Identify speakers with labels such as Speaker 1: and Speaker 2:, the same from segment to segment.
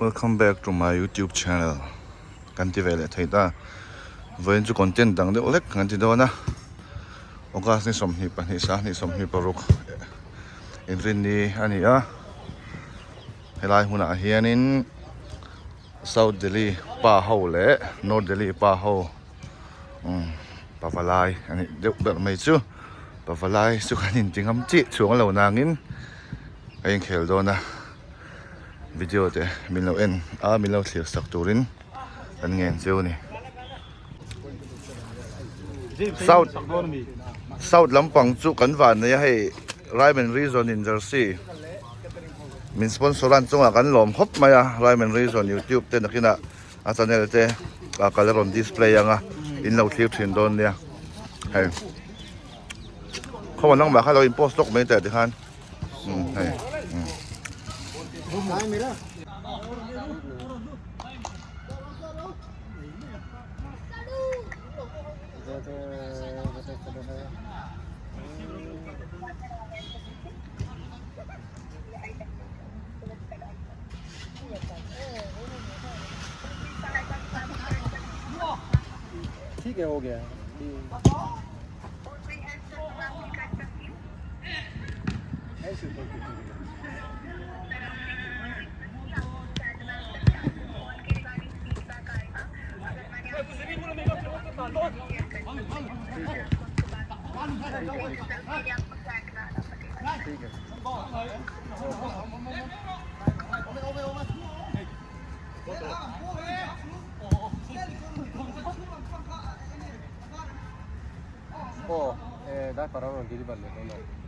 Speaker 1: Welcome back to my youtube channel kan ti ve leh thei ta vawiin chu content dang deuh hlek kan ti dawn a August ni 22 sang 26 inrinni a ni a helai hunah hianin South Delhi pa ho leh North Delhi pa ho umm pavalai a nih deuh ber mai chu pavalai chu kan inti ngam chiah chuang lo nangin a inkhel dawn a video te min lo en a min lo thlir sak turin kan ngen cheu a ni South South lampang chu kan van nei a hei Raimen Reason in jersey min sponsor an chungah kan lawm khawp mai a Raimen Reason YouTube te nakinah a channel te a kal a rawn display anga in lo thlir thin dawn nia hei khaw nangmah kha lo in post lawk mai teh tikhan um hei um.
Speaker 2: ठीक है हो गया ठीक है Oh, dai parola non ti riballo, no.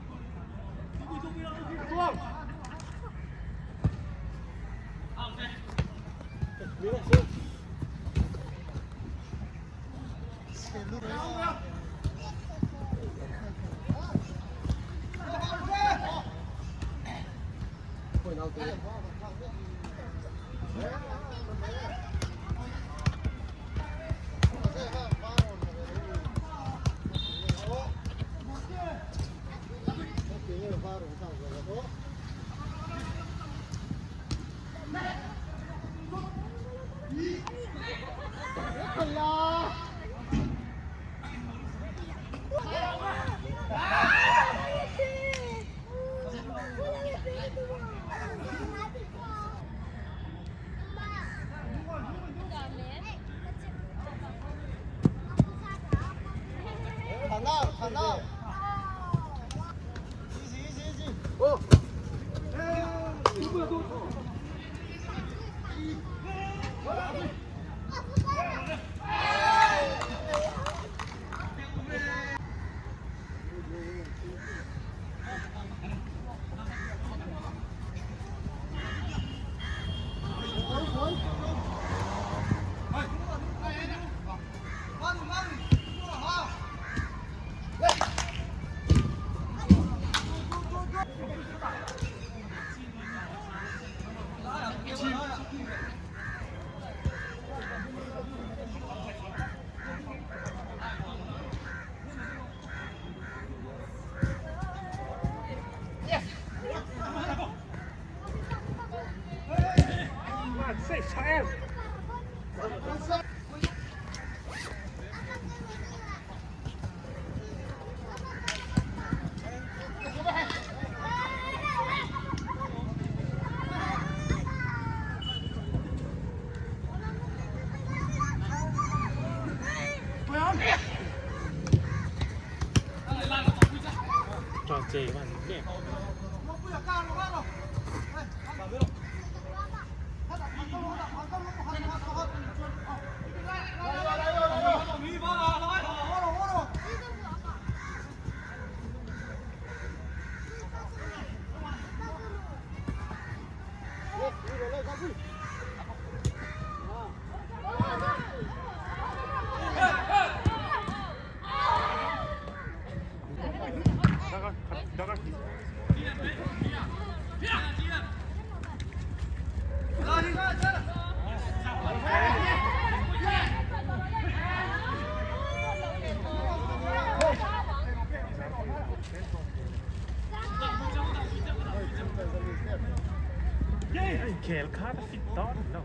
Speaker 3: Inkhel khan a fit dawn lo.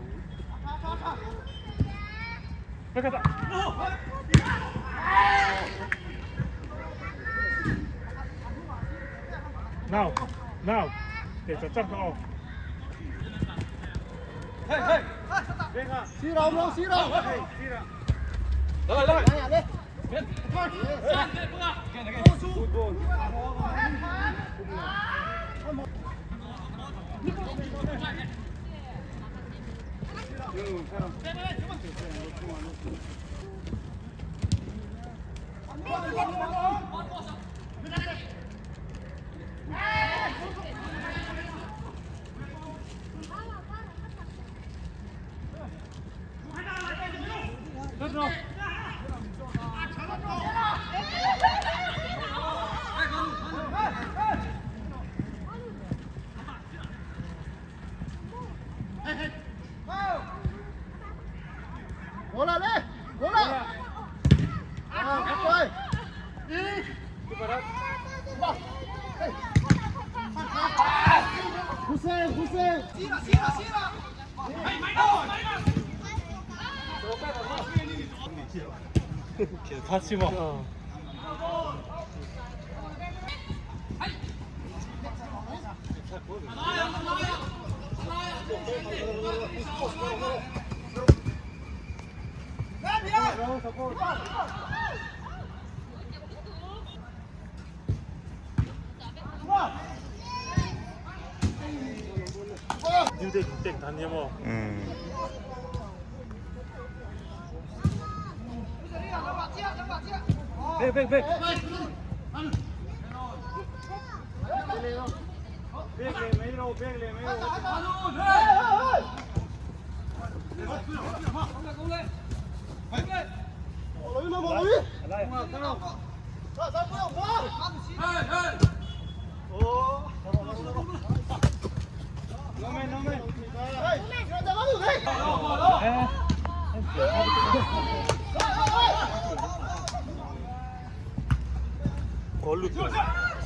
Speaker 3: Now, now, để cho chắc nó.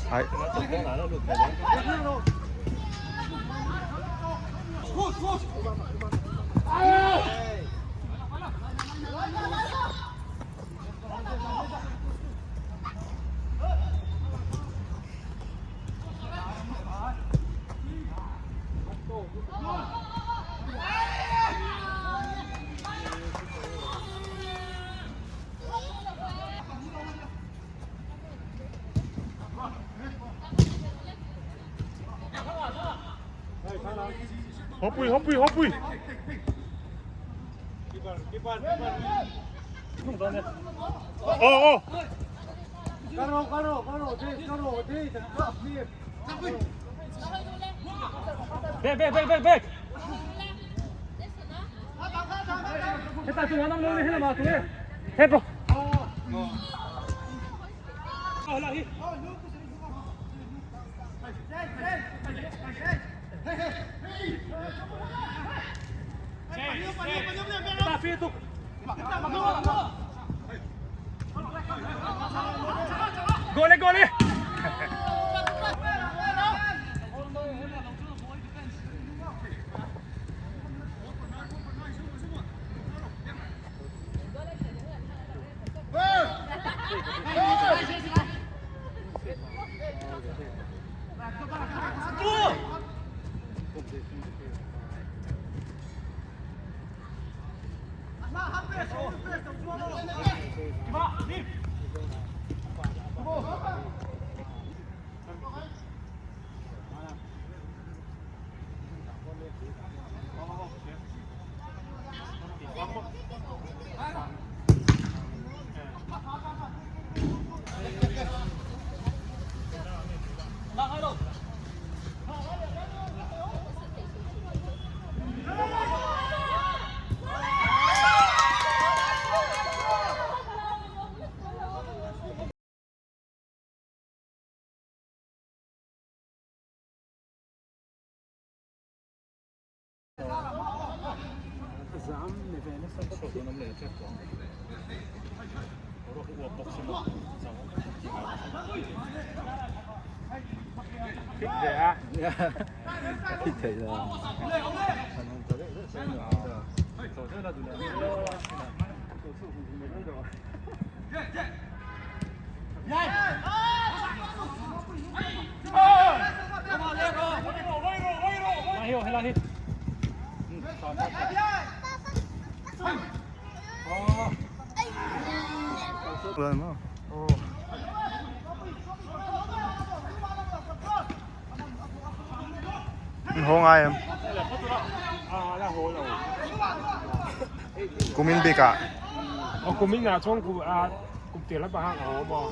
Speaker 1: Ai.
Speaker 3: Hopui, hopui, hopui. Oh, oh. Back, back, back, back, back. Hết rồi. Gole, gole. Fit ve a.
Speaker 2: Fit theih lo.
Speaker 1: Haw ngai em? Kumin bik ah.
Speaker 3: Kumin ah chuan kum tir lam pahang a haw maw?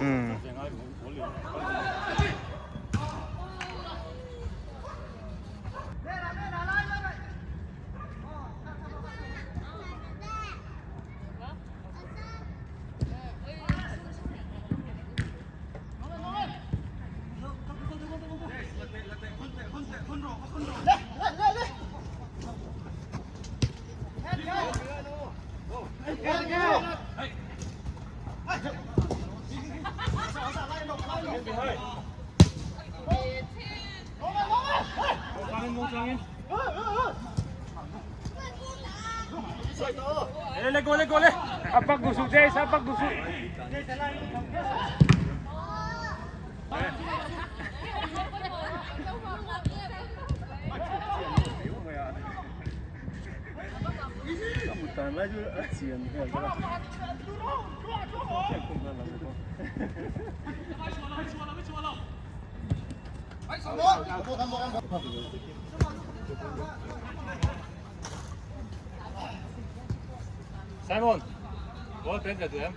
Speaker 3: A pak duh suh Jace, a pak duh suh. Simon, ball pen ve duh em?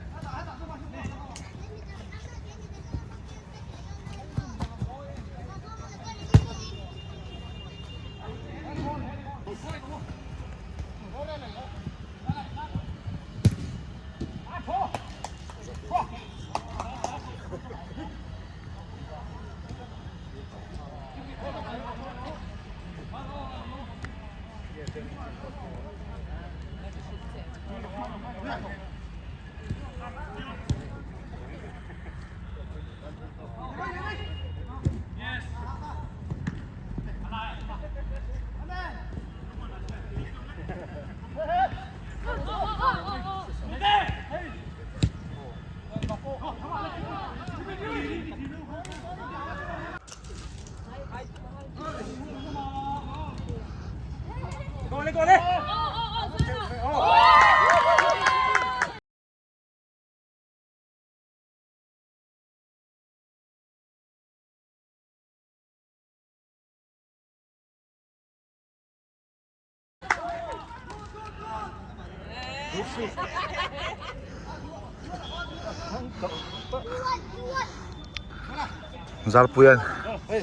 Speaker 1: Zarpuian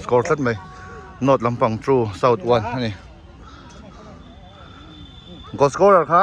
Speaker 1: score tlat mai north lampang two south one a ni goal scorer kha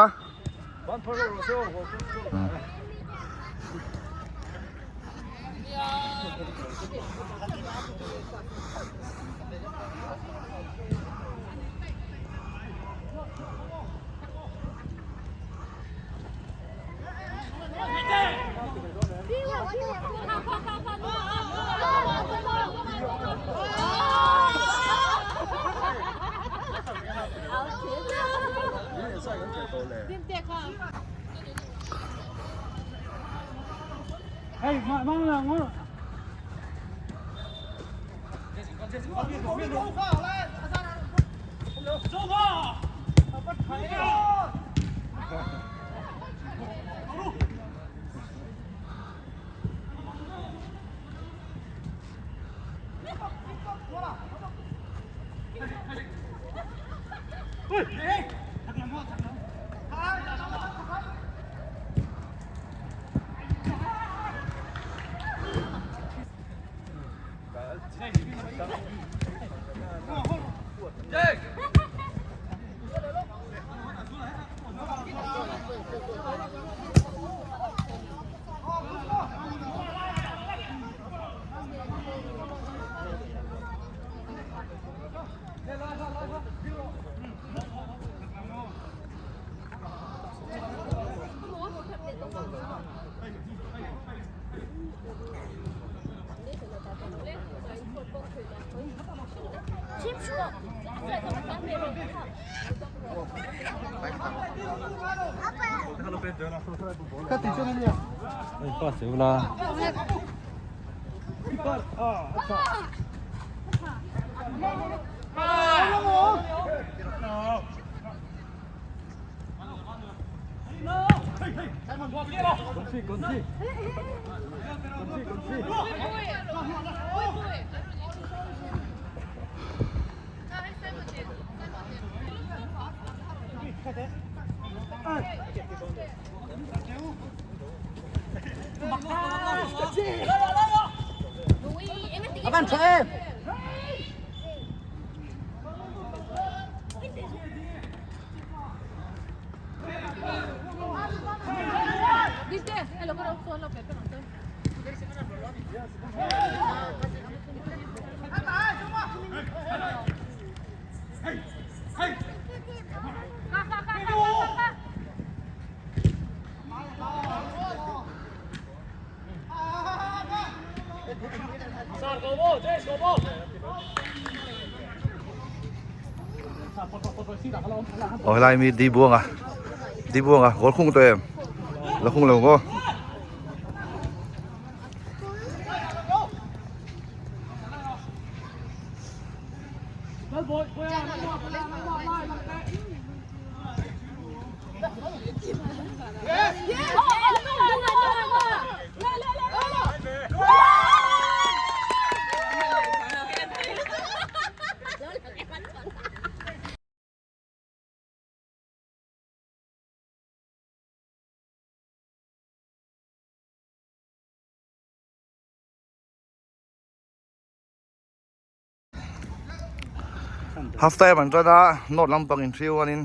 Speaker 1: Aw helai mi di buanga di buanga goal khung tawh em la khung lo maw. Half time an tan a north lampang in 3-1 in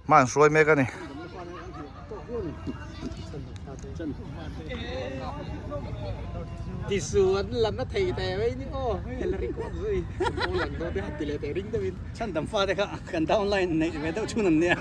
Speaker 1: hma an hruai mek a ni.
Speaker 2: Tisu an la na thei teh mai ni aw hei la record zui aw lang dawn te han ti leh teh ring deuhin.
Speaker 4: Chhandam fate kha kan downline neih ve deuh chhun an nia.